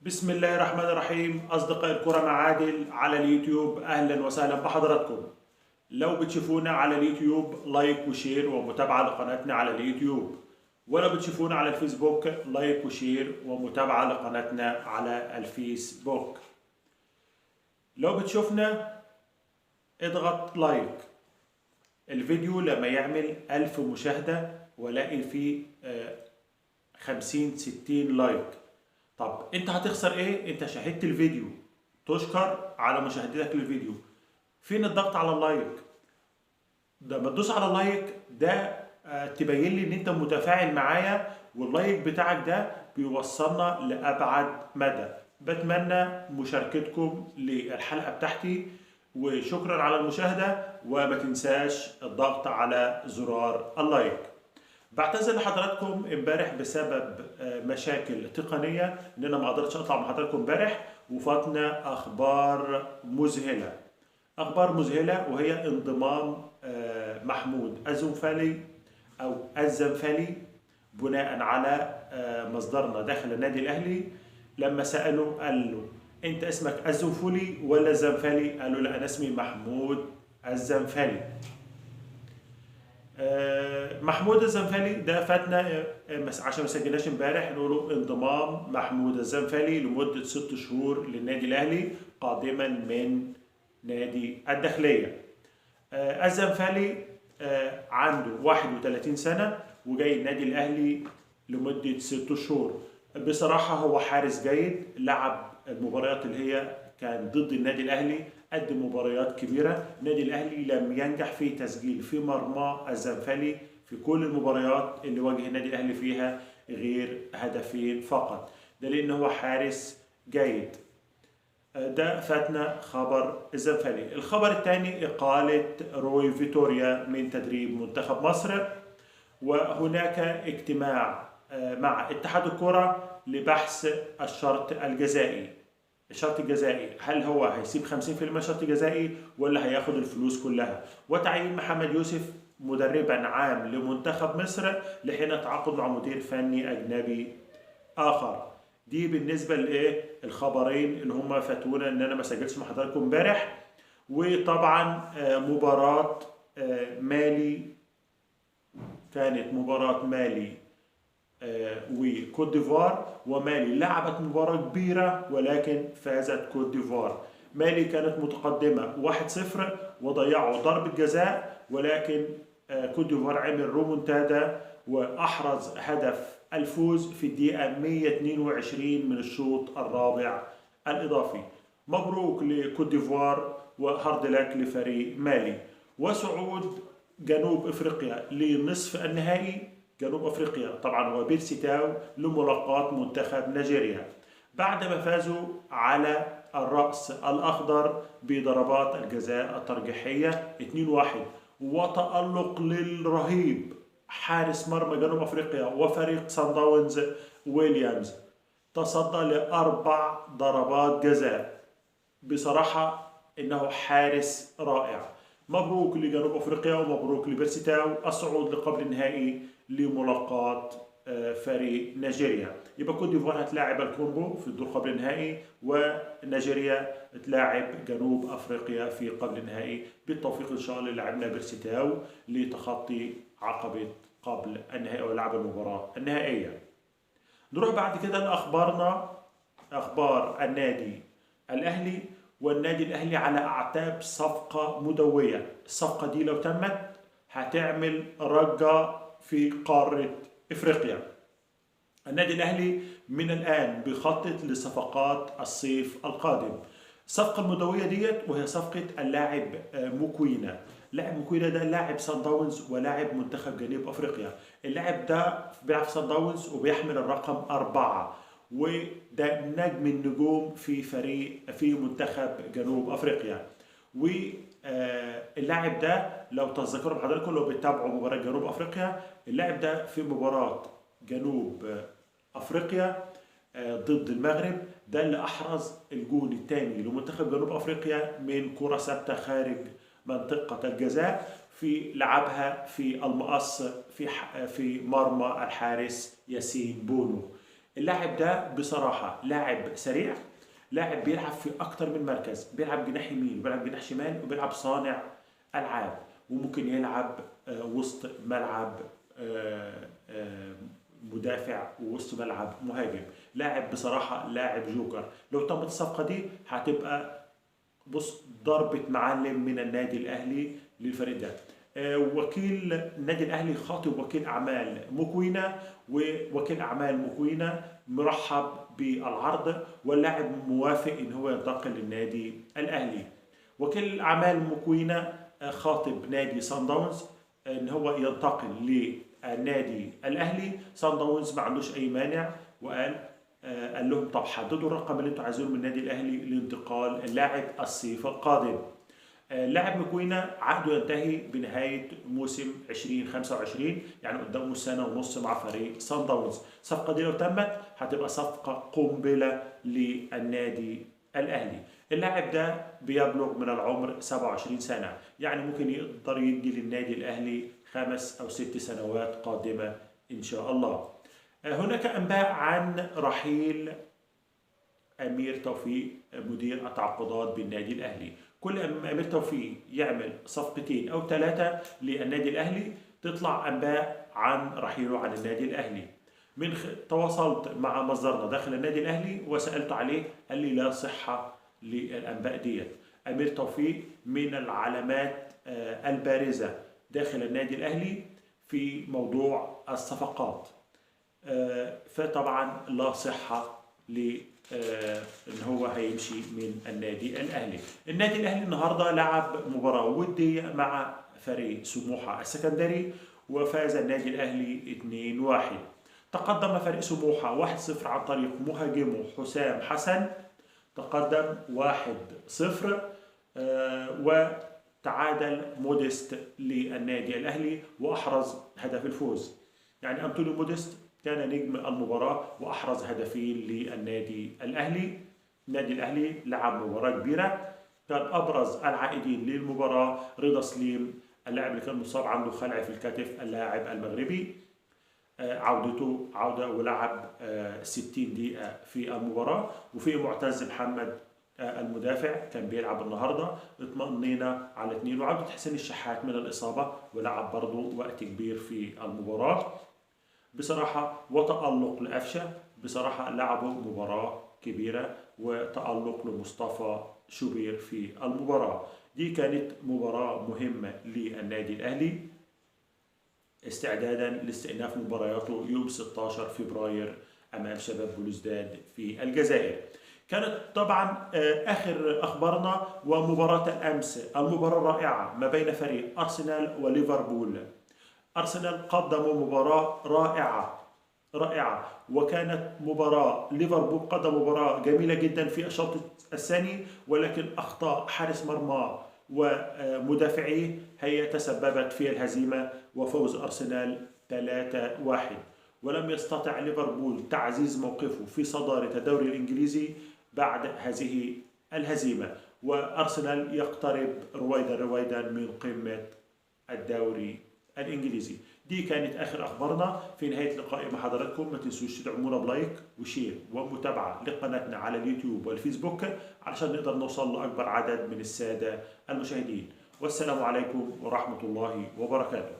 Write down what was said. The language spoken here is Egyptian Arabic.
بسم الله الرحمن الرحيم. أصدقاء الكرة مع عادل على اليوتيوب، أهلا وسهلا بحضراتكم. لو بتشوفونا على اليوتيوب like و share ومتابعة لقناتنا على اليوتيوب، ولو بتشوفونا على الفيسبوك like و share ومتابعة لقناتنا على الفيسبوك. لو بتشوفنا اضغط like. الفيديو لما يعمل 1000 مشاهدة ولاقي فيه 50-60 like، طب انت هتخسر ايه؟ انت شاهدت الفيديو، تشكر على مشاهدتك للفيديو. فين الضغط على ال like؟ ده ما تدوس على ال like ده تبين لي ان انت متفاعل معايا، وال like بتاعك ده بيوصلنا لابعد مدى. بتمنى مشاركتكم للحلقة بتاعتي، وشكرا على المشاهدة، وما تنساش الضغط على زرار ال like. بعتذر لحضراتكم امبارح بسبب مشاكل تقنية ان انا ما قدرتش اطلع مع حضراتكم امبارح، وفاتنا اخبار مذهلة. اخبار مذهلة وهي انضمام محمود الزنفلي او الزنفلي بناء على مصدرنا داخل النادي الاهلي. لما سأله قال له انت اسمك الزنفلي ولا الزنفلي؟ قال له لا، انا اسمي محمود الزنفلي. محمود الزنفلي ده فاتنا عشان ما سجلناش امبارح. نقوله انضمام محمود الزنفلي لمدة 6 شهور للنادي الاهلي قادما من نادي الداخلية. الزنفلي عنده 31 سنة وجاي النادي الاهلي لمدة 6 شهور. بصراحة هو حارس جيد، لعب المباريات اللي هي كان ضد النادي الاهلي، قدم مباريات كبيرة. النادي الاهلي لم ينجح في تسجيل في مرمى الزنفلي في كل المباريات اللي واجه النادي الاهلي فيها غير هدفين فقط، ده لان هو حارس جيد. ده فاتنا خبر الزنفلي. الخبر الثاني اقاله روي فيتوريا من تدريب منتخب مصر، وهناك اجتماع مع اتحاد الكره لبحث الشرط الجزائي. الشرط الجزائي هل هو هيسيب 50% شرط جزائي ولا هياخد الفلوس كلها؟ وتعيين محمد يوسف مدربا عام لمنتخب مصر لحين التعاقد مع مدير فني اجنبي اخر. دي بالنسبة لايه الخبرين اللي هم فاتونا ان انا ما سجلتش مع حضراتكم امبارح. وطبعا مباراة مالي، كانت مباراة مالي وكوت ديفوار، ومالي لعبت مباراة كبيرة ولكن فازت كوت ديفوار. مالي كانت متقدمة 1-0 وضيعوا ضربة جزاء، ولكن كوت ديفوار عمل رومونتادا وأحرز هدف الفوز في الدقيقة 122 من الشوط الرابع الإضافي. مبروك لكوت ديفوار و hard luck لفريق مالي. وصعود جنوب إفريقيا لنصف النهائي، جنوب افريقيا طبعا وبيرسي تاو لملاقاة منتخب نيجيريا بعدما فازوا على الرأس الاخضر بضربات الجزاء الترجيحية 2-1. وتألق للرهيب حارس مرمى جنوب افريقيا وفريق سان داونز ويليامز، تصدى ل4 ضربات جزاء. بصراحة انه حارس رائع. مبروك لجنوب افريقيا ومبروك لبيرسي تاو الصعود لقبل النهائي لملاقاة فريق نيجيريا. يبقى كوت ديفوار هتلاعب الكونغو في الدور قبل النهائي، ونيجيريا تلاعب جنوب افريقيا في قبل النهائي. بالتوفيق ان شاء الله للاعبنا بيرسي تاو لتخطي عقبة قبل النهائي ولعب المباراة النهائية. نروح بعد كده لاخبارنا، اخبار النادي الاهلي. والنادي الاهلي على اعتاب صفقة مدوية. الصفقة دي لو تمت هتعمل رجة في قارة افريقيا. النادي الاهلي من الان بيخطط لصفقات الصيف القادم. الصفقة المدوية ديت وهي صفقة اللاعب موكوينا. لاعب موكوينا ده لاعب سان داونز ولاعب منتخب جنوب افريقيا. اللاعب ده بيلعب في سان داونز وبيحمل الرقم 4، وده نجم النجوم في فريق في منتخب جنوب افريقيا. واللاعب ده لو تتذكروا حضراتكم لو بتتابعوا مباراة جنوب افريقيا، اللاعب ده في مباراة جنوب افريقيا ضد المغرب ده اللي احرز الجون الثاني لمنتخب جنوب افريقيا من كرة ثابتة خارج منطقة الجزاء، في لعبها في المقص في مرمى الحارس ياسين بونو. اللاعب ده بصراحة لاعب سريع، لاعب بيلعب في أكتر من مركز، بيلعب جناح يمين وبيلعب جناح شمال وبيلعب صانع ألعاب، وممكن يلعب وسط ملعب مدافع ووسط ملعب مهاجم. لاعب بصراحة لاعب جوكر. لو تمت الصفقة دي هتبقى بص ضربة معلم من النادي الأهلي للفريق ده. وكيل النادي الأهلي خاطب وكيل أعمال موكوينا، ووكيل أعمال موكوينا مرحب بالعرض، واللاعب موافق إن هو ينتقل للنادي الأهلي. وكيل أعمال موكوينا خاطب نادي سان داونز إن هو ينتقل للنادي الأهلي. سان داونز ما عندوش أي مانع، وقال قال لهم طب حددوا الرقم اللي انتوا عايزينه من النادي الاهلي لانتقال اللاعب الصيف القادم. اللاعب مكوينا عقده ينتهي بنهاية موسم 2025، يعني قدامه سنة ونص مع فريق سان داونز. الصفقة دي لو تمت هتبقى صفقة قنبلة للنادي الاهلي. اللاعب ده بيبلغ من العمر 27 سنة، يعني ممكن يقدر يدي للنادي الاهلي 5 أو 6 سنوات قادمة ان شاء الله. هناك أنباء عن رحيل أمير توفيق مدير التعاقدات بالنادي الأهلي. كل أمير توفيق يعمل صفقتين أو 3 للنادي الأهلي تطلع أنباء عن رحيله عن النادي الأهلي. تواصلت مع مصدرنا داخل النادي الأهلي وسألت عليه، قال لي لا صحة للأنباء ديت. أمير توفيق من العلامات البارزة داخل النادي الأهلي في موضوع الصفقات، فطبعا لا صحة ل ان هو هيمشي من النادي الاهلي. النادي الاهلي النهارده لعب مباراة ودية مع فريق سموحة السكندري، وفاز النادي الاهلي 2-1. تقدم فريق سموحة 1-0 عن طريق مهاجمه حسام حسن، تقدم 1-0، وتعادل موديست للنادي الاهلي واحرز هدف الفوز. يعني أنطونيو موديست كان نجم المباراة وأحرز هدفين للنادي الأهلي. النادي الأهلي لعب مباراة كبيرة، كان أبرز العائدين للمباراة رضا سليم، اللاعب اللي كان مصاب عنده خلع في الكتف، اللاعب المغربي، عودته عودة ولعب 60 دقيقة في المباراة. وفي معتز محمد المدافع كان بيلعب النهاردة، اطمئنينا على 2. وعودة حسين الشحات من الإصابة ولعب برضه وقت كبير في المباراة بصراحة. وتألق لقفشة، بصراحة لعبوا مباراة كبيرة، وتألق لمصطفى شوبير في المباراة دي. كانت مباراة مهمة للنادي الأهلي استعدادا لاستئناف مبارياته يوم 16 فبراير أمام شباب بلوزداد في الجزائر. كانت طبعا آخر أخبارنا ومباراة الأمس، المباراة الرائعة ما بين فريق أرسنال وليفربول. أرسنال قدموا مباراة رائعة رائعة، وكانت مباراة ليفربول قدم مباراة جميلة جدا في الشوط الثاني، ولكن أخطاء حارس مرمى ومدافعيه هي تسببت في الهزيمة وفوز أرسنال 3-1. ولم يستطع ليفربول تعزيز موقفه في صدارة الدوري الإنجليزي بعد هذه الهزيمة، وأرسنال يقترب رويدا رويدا من قمة الدوري الإنجليزي. دي كانت آخر أخبارنا في نهاية لقائي مع حضراتكم. ما تنسوش تدعمونا ب like و share ومتابعة لقناتنا على اليوتيوب والفيسبوك علشان نقدر نوصل لأكبر عدد من السادة المشاهدين. والسلام عليكم ورحمة الله وبركاته.